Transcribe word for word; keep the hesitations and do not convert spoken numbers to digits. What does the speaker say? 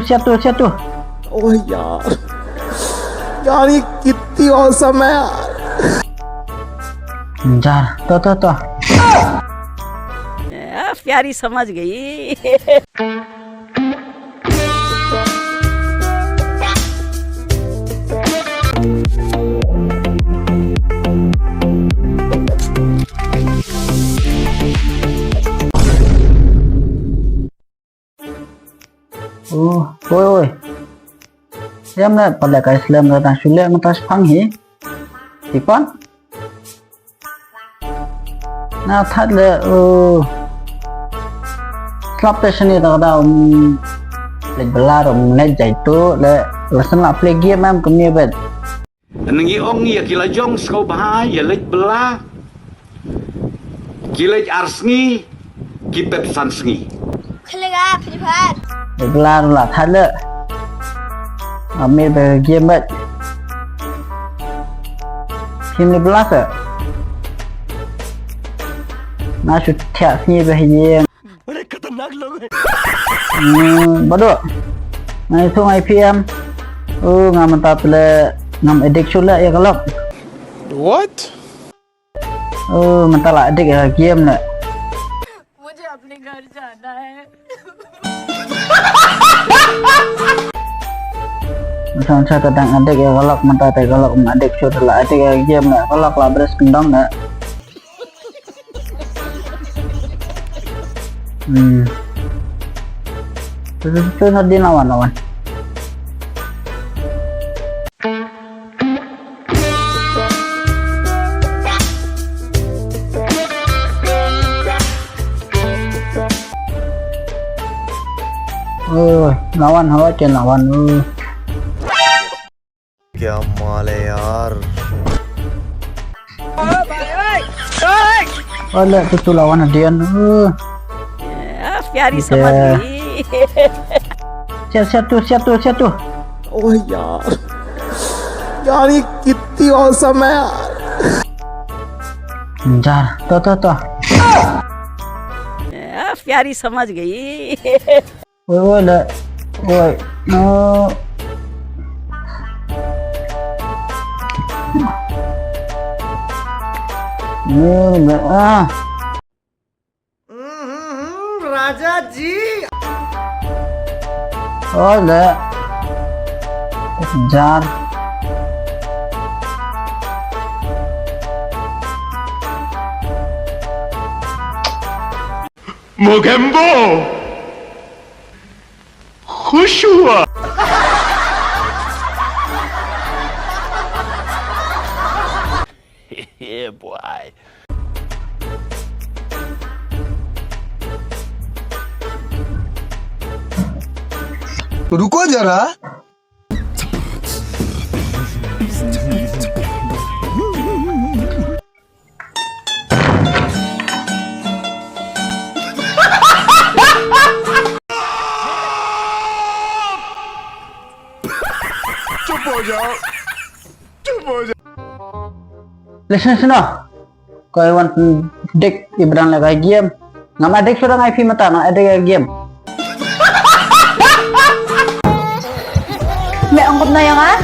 Siap tu, siap tu. Oh yaar. यार, ये कितनी औसम है यार. Jar, to, to, to. प्यारी समझ गई. Oh, oi, oi. Siam le, pale kai slem le tang shule ngan tas pang hi. Tipan. Na that le, oh. Slap te shini ta da um. Lek belar um ne jai tu le. Lesson la play game em kumne bet. Ngi ong ïa ki la jong sngewbha ïa leit bela. Ki leit ar sngi, ki pep san sngi. Khalega Free Fire. Leit bela la thale. Amir be game bat. Phim leit bela sa. Na shu thiah sngi be ïeng. बड़े खतरनाक लोग हैं। Hmm, bado. Ngai thung I P M. Oh, ngam mynta tle ngam addict shu la ïa ka lok. What? Oh, mynta la addict ïa game le. मुझे अपने घर जाना है। Sa sa ka dang addict ïa ka lok, mynta te ka lok addict shu la addict ïa game le. Ka lok la bres kendong le. Hmm. Tu tu tu tu, nadin lawan lawan. Oh, lawan hawa ken lawan. Oh. क्या माल है यार। Ole tu tu lawan adian. Uh. प्यारी समझ गई। Siap siap tu, siap tu, siap tu. Oh yaar. यार, ये कितनी औसम है यार. Jar, to to to. प्यारी समझ गई। Oi, oi, le. Oi. No. Ni, le. Ah. हम्म, राजा जी। Oi, le. Jar. Mogembo! खुश हुआ। Yeah, boy. रुको जरा। चुप हो जाओ, चुप हो जाओ। Listen, listen, no. Koi wan dik i brang le kai game. Ngam adik sudah ngai fi mata, ngam adik game. Me ong kumno yang ah?